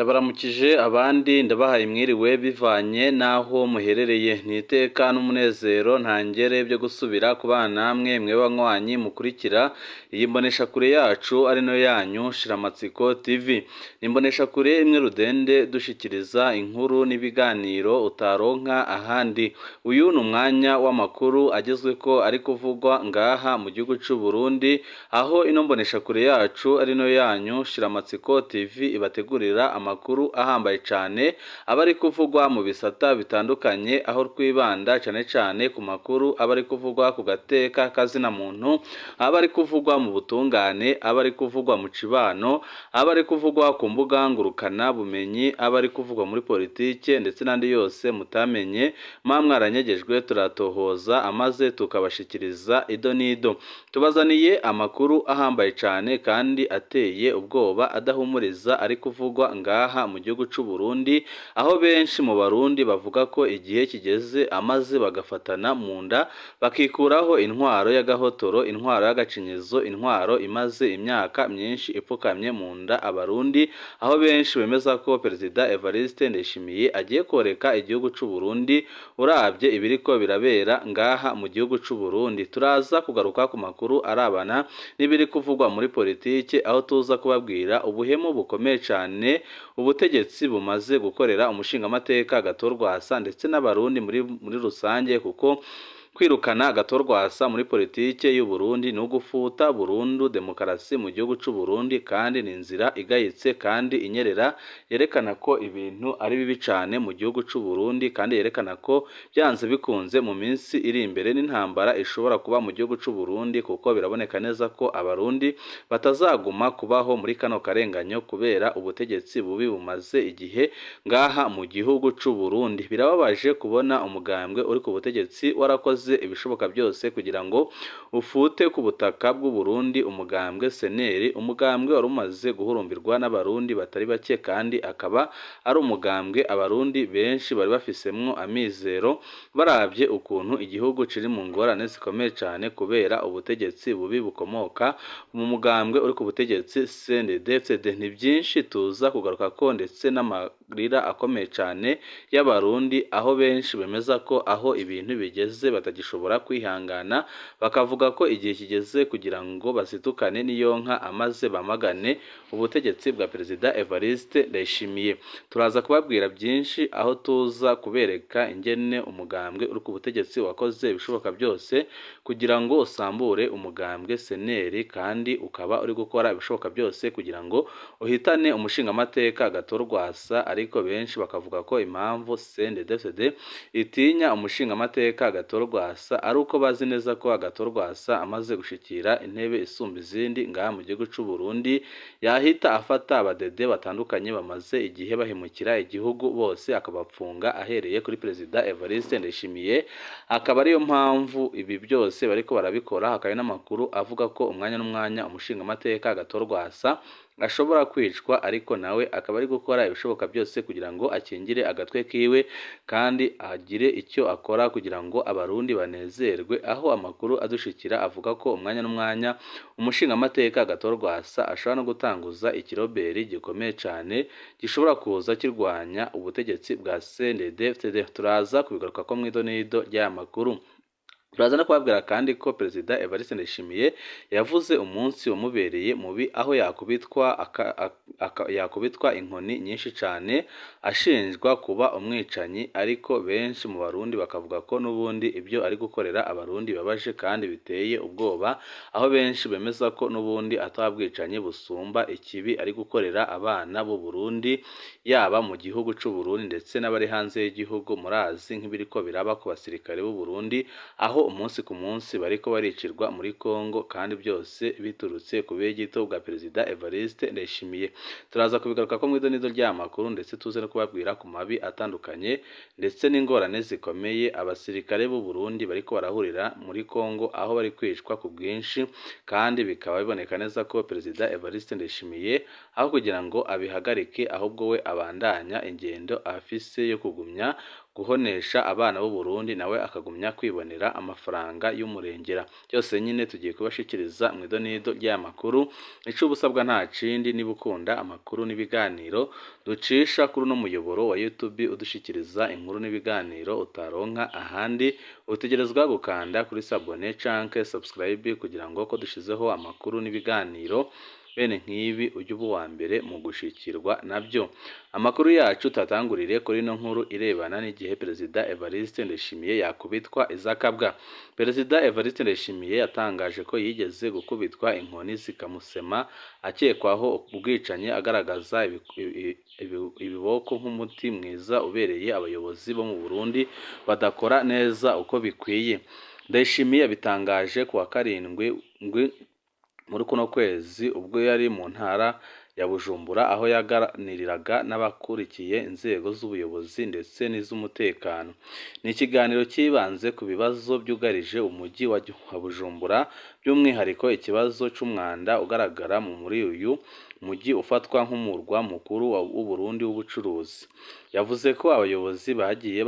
Ndabaramukije abandi ndabahaye mwiriwe bivanye n'aho muherereye. Ni iteka n'umunezero ntangere byo gusubira kubana namwe mwe banywanyi mukurikira iyi mboneshakure yacu ari nayo yanyu Shiramatsiko TV. Ni imboneshakure imwe rudende dushikiriza inkuru n'ibiganiro utaronka ahandi. Uyu ni umwanya w'amakuru agezweko ari kuvugwa ngaha mu gihugu c'u Burundi, aho ino mboneshakure yacu ari nayo yanyu Shiramatsiko TV ibategurira amakuru ahambaye cane aba ari kuvugwa mu bisata bitandukanye, aho twibanda cane cane ku makuru aba ari kuvugwa ku gateka kazina muntu, aba ari kuvugwa mu butungane, aba ari kuvugwa mu cibano, aba ari kuvugwa ku mbuga ngurukana bumenyi, aba ari kuvugwa muri politike ndetse n'andi yose mutamenye muba mwaranyegejwe, turatohoza amaze tukabashikiriza ido n'ido. Tubazaniye amakuru ahambaye cane kandi ateye ubwoba, adahumuriza, ari kuvugwa ngaha mu gihugu c'u Burundi, aho benshi mu Barundi bavuga ko igihe kigeze amaze bagafatana mu nda, bakikuraho intwaro y'agahotoro, intwaro y'agacinyizo, intwaro imaze imyaka myinshi ipfukamye mu nda Abarundi, aho benshi bemeza ko Perezida Evariste Ndayishimiye agiye koreka igihugu c'u Burundi uravye ibiriko birabera ngaha mu gihugu c'u Burundi. Turaza kugaruka ku makuru arabana n'ibiri kuvugwa muri politike, aho tuza kubabwira ubuhemu bukomeye cane ubutegetsi bumaze gukorera umushingamateka Agathon Rwasa ndetse n'Abarundi muri rusange, kuko kwirukana Agathon Rwasa muri politike y'u Burundi ni ugufuta burundu demokarasi mu gihugu c'u Burundi, kandi ni inzira igayitse kandi inyerera yerekana ko ibintu ari bibi cane mu gihugu c'u Burundi, kandi yerekana ko byanze bikunze mu minsi iri imbere n'intambara ishobora kuba mu gihugu c'u Burundi, kuko biraboneka neza ko Abarundi batazaguma kubaho muri kano karenganyo kubera ubutegetsi bubi bumaze igihe ngaha mu gihugu c'u Burundi. Birababaje kubona umugambwe uri ku butegetsi warakoze ibishoboka byose kugira ngo ufute ku butaka bw'u Burundi umugambwe CNL, umugambwe wari umaze guhurumbirwa n'Abarundi batari bake, kandi akaba ari umugambwe Abarundi benshi bari bafisemwo amizero, baravye ukuntu igihugu kiri mu ngorane zikomeye cane kubera ubutegetsi bubi bukomoka mu mugambwe uri ku butegetsi CNDD-FDD. Ni byinshi tuza kugarukako ndetse n'amarira akomeye cane y'Abarundi, aho benshi bemeza ko aho ibintu bigeze batagishobora kwihangana, bakavuga ko igihe kigeze kugira ngo basidukane n'iyonka amaze bamagane ubutegetsi bwa Perezida Evariste Ndayishimiye. Turaza kubabwira byinshi, aho tuza kubereka ingene umugambwe uri ku butegetsi wakoze ibishoboka byose kugira ngo usambure umugambwe CNL, kandi ukaba uri gukora ibishoboka byose kugira ngo uhitane umushingamateka Agathon Rwasa, ariko benshi bakavuga ko impamvu CNDD-FDD itinya umushingamateka Agathon Rwasa ari uko bazi neza ko Agathon Rwasa amaze gushikira intebe isumba izindi ngaha mu gihugu c'u Burundi yahita afata abadede batandukanye bamaze igihe bahemukira igihugu bose akabapfunga, ahereye kuri Perezida Evariste Ndayishimiye, akaba ariyo mpamvu ibi byose bariko barabikora. Hakaba n'amakuru avuga ko umwanya n'umwanya umushingamateka Agathon Rwasa ashobora kwicwa, ariko nawe akaba ari gukora ibishoboka byose kugira ngo akingire agatwe kiwe kandi agire icyo akora kugira ngo Abarundi banezerwe, aho amakuru adushikira avuga ko umwanya n'umwanya umushingamateka Agathon Rwasa ashobora no gutanguza ikiroberi gikomeye cane gishobora kuza kirwanya ubutegetsi bwa CNDD-FDD. Turaza kubigarukako mw'ido n'ido ry'aya makuru. Turaza no kubabwira kandi ko Perezida Evariste Ndayishimiye yavuze umunsi wamubereye mubi, aho yakubitwa inkoni nyinshi cane ashinjwa kuba umwicanyi, ariko benshi mu Barundi bakavuga ko n'ubundi ibyo ari gukorera Abarundi bibabaje kandi biteye ubwoba, aho benshi bemeza ko n'ubundi ata bwicanyi busumba ikibi ari gukorera abana b'u Burundi, yaba mu gihugu c'u Burundi ndetse n'abari hanze y'igihugu. Murazi nk'ibiriko biraba ku basirikare b'u Burundi, aho umunsi ku munsi bariko baricirwa muri Congo, kandi byose biturutse ku bwegito bwa Perezida Evariste Ndayishimiye. Turaza kubigarukako mw'ido n'ido ry'aya makuru, ndetse tuze no kubabwira ku mabi atandukanye ndetse n'ingorane zikomeye abasirikare b'u Burundi bariko barahurira muri Congo, aho bari kwicwa ku bwinshi, kandi bikaba biboneka neza ko Perezida Evariste Ndayishimiye aho kugira ngo abihagarike ahubwo we abandanya ingendo afise yo kugumya guhonesha abana b'u Burundi, nawe akagumya kwibonera amafaranga y'umurengera. Byose nyine tugiye kubashikiriza mu idonido ry'aya makuru. Ico ubusabwa nta kindi, niba ukunda amakuru n'ibiganiro ducisha kuri uno muyoboro wa YouTube udushikiriza inkuru n'ibiganiro utaronka ahandi, utegerezwa gukanda kuri s'abonner canke subscribe kugira ngo ko dushizeho amakuru n'ibiganiro bene nk'ibi ujye uba uwa mbere mu gushikirwa nabyo. Amakuru yacu tatangurire kuri ino nkuru irebana n'igihe Perezida Evariste Ndayishimiye yakubitwa izakabwa. Perezida Evariste Ndayishimiye yatangaje ko yigeze gukubitwa inkoni zikamusema akekwaho ubwicanyi, agaragaza ibiboko nk'umuti mwiza ubereye abayobozi bo mu Burundi badakora neza uko bikwiye. Ndayishimiye yabitangaje ku wa 7 muri kuno kwezi, ubwo yari mu ntara ya Bujumbura, aho yaganiriraga n'abakurikiye inzego z'ubuyobozi ndetse n'iz'umutekano. Ni ikiganiro cyibanze ku bibazo byugarije umujyi wa Bujumbura, by'umwihariko ikibazo c'umwanda ugaragara muri uyu mujyi ufatwa nk'umurwa mukuru w'u Burundi w'ubucuruzi. Yavuze ko abayobozi bagiye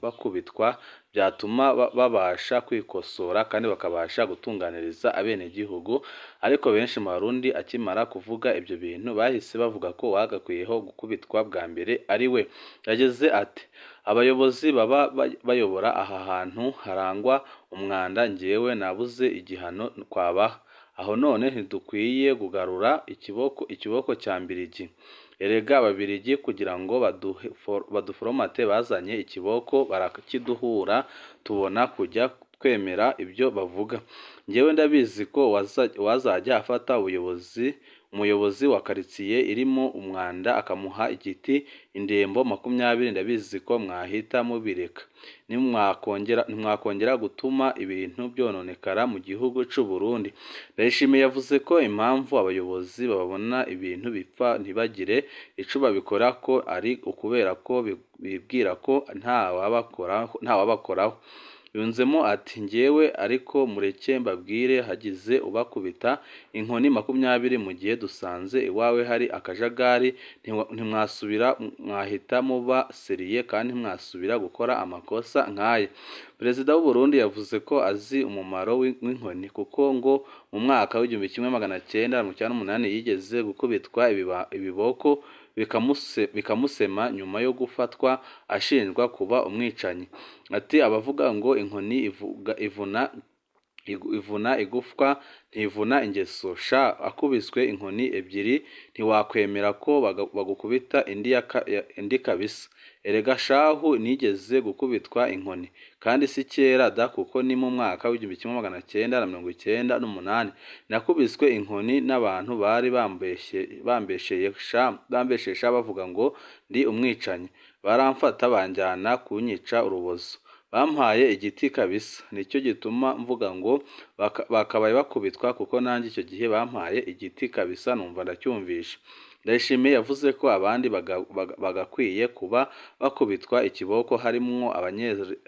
bakubitwa byatuma babasha kwikosora kandi bakabasha gutunganiriza abenegihugu, ariko benshi mu Barundi akimara kuvuga ibyo bintu bahise bavuga ko uwagakwiyeho gukubitwa bwa mbere ari we. Yagize ati: "Abayobozi baba bayobora aha hantu harangwa umwanda, njyewe nabuze igihano twabaha. Aho none ntidukwiye kugarura ikiboko cya Mbirigi? Erega Ababirigi kugira ngo baduforomate bazanye ikiboko barakiduhura, tubona kujya twemera ibyo bavuga. Njyewe ndabizi ko uwazajya afata umuyobozi wa karitsiye irimo umwanda akamuha igiti indembo 20, ndabizi ko mwahita mubireka, ntimwakongera gutuma ibintu byononekara mu gihugu c'u Burundi." Ndayishimiye yavuze ko impamvu abayobozi babona ibintu bipfa ntibagire ico babikora ko ari ukubera ko bibwira ko ntawabakoraho. Yunzemo ati: "Njyewe ariko mureke mbabwire, hagize ubakubita inkoni 20 mu gihe dusanze iwawe hari akajagari, ntimwasubira, mwahita muba sérieux kandi ntimwasubira gukora amakosa nk'aya." Perezida w'u Burundi yavuze ko azi umumaro w'inkoni, kuko ngo mu mwaka w'1998 yigeze gukubitwa ibiboko bikamusema nyuma yo gufatwa ashinjwa kuba umwicanyi. Ati: "Abavuga ngo inkoni ivuna igufwa ntivuna ingeso, sha akubiswe inkoni ebyiri ntiwakwemera ko bagukubita indi kabisa. Erega shahu nigeze gukubitwa inkoni, kandi si kera da, kuko ni mu mwaka w'1998. Nakubiswe inkoni n'abantu bari bambeshesha bavuga ngo ndi umwicanyi, baramfata banjyana kunyica urubozo, bampaye igiti kabisa. Nicyo gituma mvuga ngo bakabaye bakubitwa, kuko nanjye icyo gihe bampaye igiti kabisa numva ndacyumvishe." Ndayishimiye yavuze ko abandi bagakwiye kuba bakubitwa ikiboko harimwo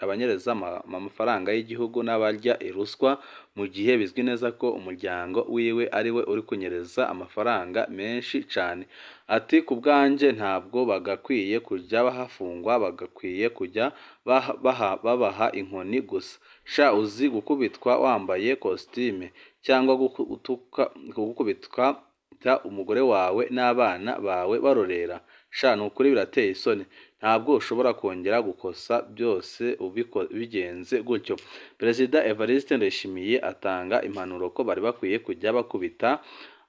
abanyereza amafaranga y'igihugu n'abarya ruswa, mu gihe bizwi neza ko umuryango wiwe ariwe uri kunyereza amafaranga menshi cane. Ati: "Ku bwanje ntabwo bagakwiye kujya bahafungwa, bagakwiye kujya babaha inkoni gusa. Sha uzi gukubitwa wambaye costume, cyangwa kugukubitwa umugore wawe n'abana bawe barorera? Sha nukuri birateye isoni, ntabwo ushobora kongera gukosa byose bigenze gutyo." Perezida Evariste Ndayishimiye atanga impanuro ko bari bakwiye kujya bakubita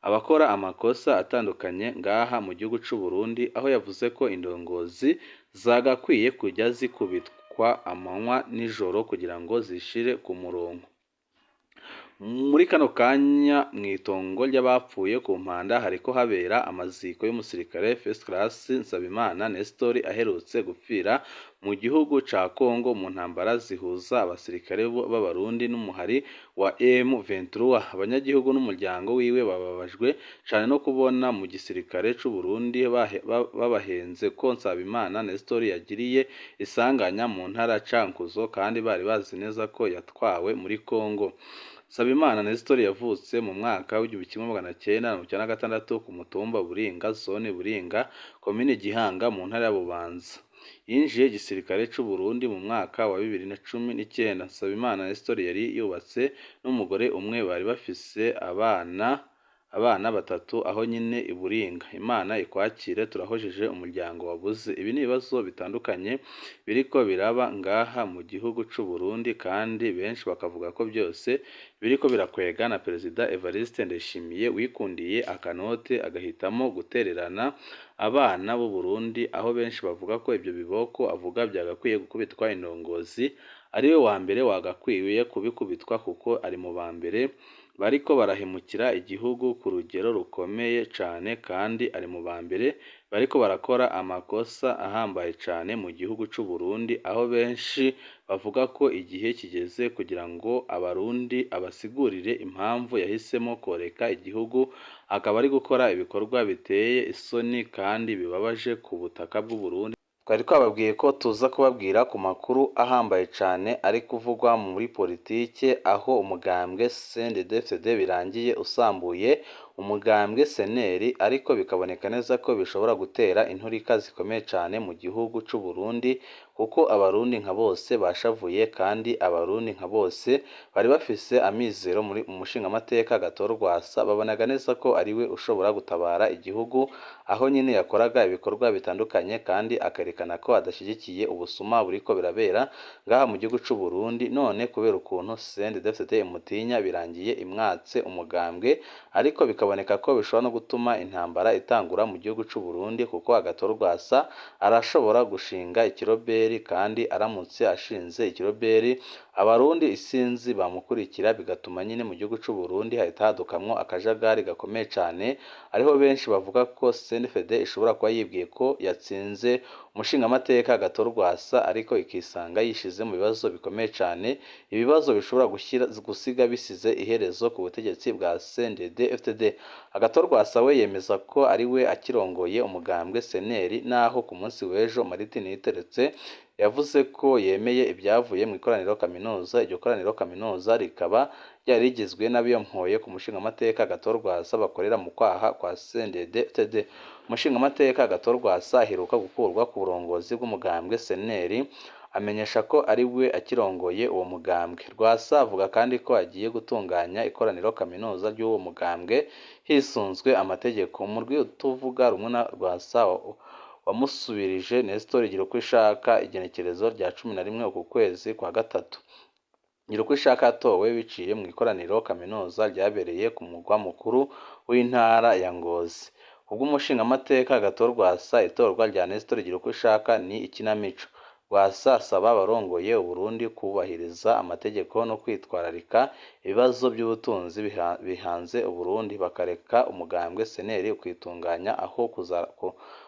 abakora amakosa atandukanye ngaha mu gihugu c'u Burundi, aho yavuze ko indongozi zagakwiye kujya zikubitwa amanywa n'ijoro kugira ngo zishire ku murongo. Muri kano kanya mw'itongo ry'abapfuye ku Mpanda hariko habera amaziko y'umusirikare First Class Nsabimana Nestor aherutse gupfira mu gihugu ca Congo mu ntambara zihuza abasirikare b'Abarundi n'umuhari wa M23. Abanyagihugu n'umuryango wiwe bababajwe cane no kubona mu gisirikare c'u Burundi babahenze ko Nsabimana Nestor yagiriye isanganya mu ntara Cankuzo, kandi bari bazi neza ko yatwawe muri Congo. Nsabimana Nestor yavutse mu mwaka w'1996 ku mutumba Buringa, zone Buringa, komine Gihanga, mu ntara ya Bubanza. Yinjiye igisirikare c'u Burundi mu mwaka wa 2019. Nsabimana Nestor yari yubatse n'umugore umwe, bari bafise abana batatu aho nyine i Buringa. Imana ikwakire, turahojeje umuryango wabuze. Ibi ni ibibazo bitandukanye biriko biraba ngaha mu gihugu c'u Burundi, kandi benshi bakavuga ko byose biriko birakwega na Perezida Evariste Ndayishimiye wikundiye akanote agahitamo gutererana abana b'u Burundi, aho benshi bavuga ko ibyo biboko avuga byagakwiye gukubitwa indongozi, ariwe wa mbere wagakwiye kubikubitwa kuko ari mu ba mbere bariko barahemukira igihugu ku rugero rukomeye cane, kandi ari mu ba mbere bariko barakora amakosa ahambaye cane mu gihugu c'u Burundi, aho benshi bavuga ko igihe kigeze kugira ngo abarundi abasigurire impamvu yahisemo koreka igihugu, akaba ari gukora ibikorwa biteye isoni kandi bibabaje ku butaka bw'u Burundi. Twari twababwiye ko tuza kubabwira ku makuru ahambaye cane ari kuvugwa muri politike, aho umugambwe CNDD-FDD birangiye usambuye umugambwe CNL, ariko bikaboneka neza ko bishobora gutera inturika zikomeye cane mu gihugu c'u Burundi, kuko abarundi nka bose bashavuye, kandi abarundi nka bose bari bafise amizero muri umushingamateka Agathon Rwasa, babonaga neza ko ariwe ushobora gutabara igihugu, aho nyine yakoraga ibikorwa bitandukanye kandi akerekana ko adashyigikiye ubusuma buriko birabera ngaha mu gihugu c'u Burundi. None kubera ukuntu CNDD-FDD imutinya, birangiye imwatse umugambwe, ariko bikaboneka ko bishobora no gutuma intambara itangura mu gihugu c'u Burundi, kuko Agathon Rwasa arashobora gushinga ikiroberi, kandi aramutse ashinze ikiroberi abarundi isinzi bamukurikira, bigatuma nyine mu gihugu c'u Burundi hahita hadukamwo akajagari gakomeye cane. Ariho benshi bavuga ko CNDD-FDD ishobora kuba yibwiye ko yatsinze umushingamateka Agathon Rwasa, ariko ikisanga yishize mu bibazo bikomeye cane, ibibazo bishobora gusiga bisize iherezo ku butegetsi bwa CNDD-FDD. Agathon Rwasa we yemeza ko ari we akirongoye umugambwe CNL, naho ku munsi w'ejo Martin Niteretse yavuze ko yemeye ibyavuye mu ikoraniro kaminuza. Iryo koraniro kaminuza rikaba ryari rigizwe n'abiyompoye ku mushingamateka Agathon Rwasa bakorera mu kwaha kwa CNDD-FDD. Umushingamateka Agathon Rwasa aheruka gukurwa ku burongozi bw'umugambwe CNL, amenyesha ko ari we akirongoye uwo mugambwe. Rwasa avuga kandi ko agiye gutunganya ikoraniro kaminuza ry'uwo mugambwe hisunzwe amategeko. Umurwi utuvuga rumwe na Rwasa wamusubirije Nestor Girukwishaka igenekerezo rya 11 uku kwezi kwa gatatu. Girukwishaka yatowe biciye mu ikoraniro kaminuza ryabereye ku mugwa mukuru w'intara ya Ngozi. Kubw'umushingamateka Agathon Rwasa, itorwa rya Nestor Girukwishaka ni ikinamico. Rwasa asaba abarongoye Uburundi kubahiriza amategeko no kwitwararika ibibazo by'ubutunzi bihanze Uburundi, bakareka umugambwe CNL ukitunganya aho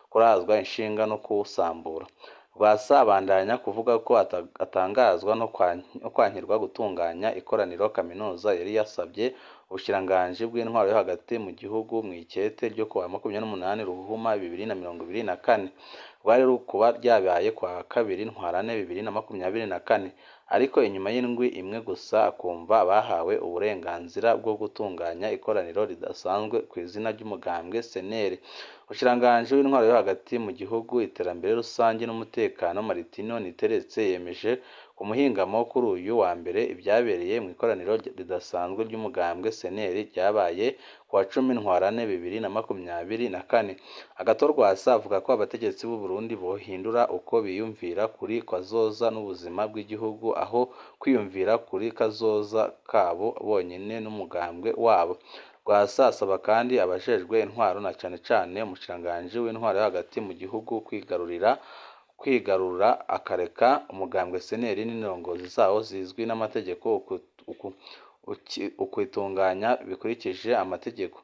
kurazwa inshinga no kuwusambura. Rwasa abandanya kuvuga ko atangazwa no kwankirwa gutunganya ikoraniro kaminuza yari yasabye ubushikiranganji bw'intwaro yo hagati mu gihugu mw'ikete ryo kuwa 28 Ruhuhuma 2024, rwari kuba ryabaye kuwa 2 Ntwarante 2024, ariko inyuma y'indwi imwe gusa akumva bahawe uburenganzira bwo gutunganya ikoraniro ridasanzwe ku izina ry'umugambwe CNL. Umushikiranganji w'intwaro yo hagati mu gihugu, iterambere rusange n'umutekano, Martino Niteretse, yemeje ku muhingamo kuri uyu wa mbere ibyabereye mu ikoraniro ridasanzwe ry'umugambwe CNL ryabaye kuwa 10 Ntwarante 2024. Agathon Rwasa avuga ko abategetsi b'u Burundi bohindura uko biyumvira kuri kazoza n'ubuzima bw'igihugu, aho kwiyumvira kuri kazoza kabo bonyene n'umugambwe wabo. Rwasa asaba kandi abajejwe intwaro na cane cane umushikiranganji w'intwaro yo hagati mu gihugu kwigarura akareka umugambwe CNL n'indongozi zawo zizwi n'amategeko ukwitunganya bikurikije amategeko.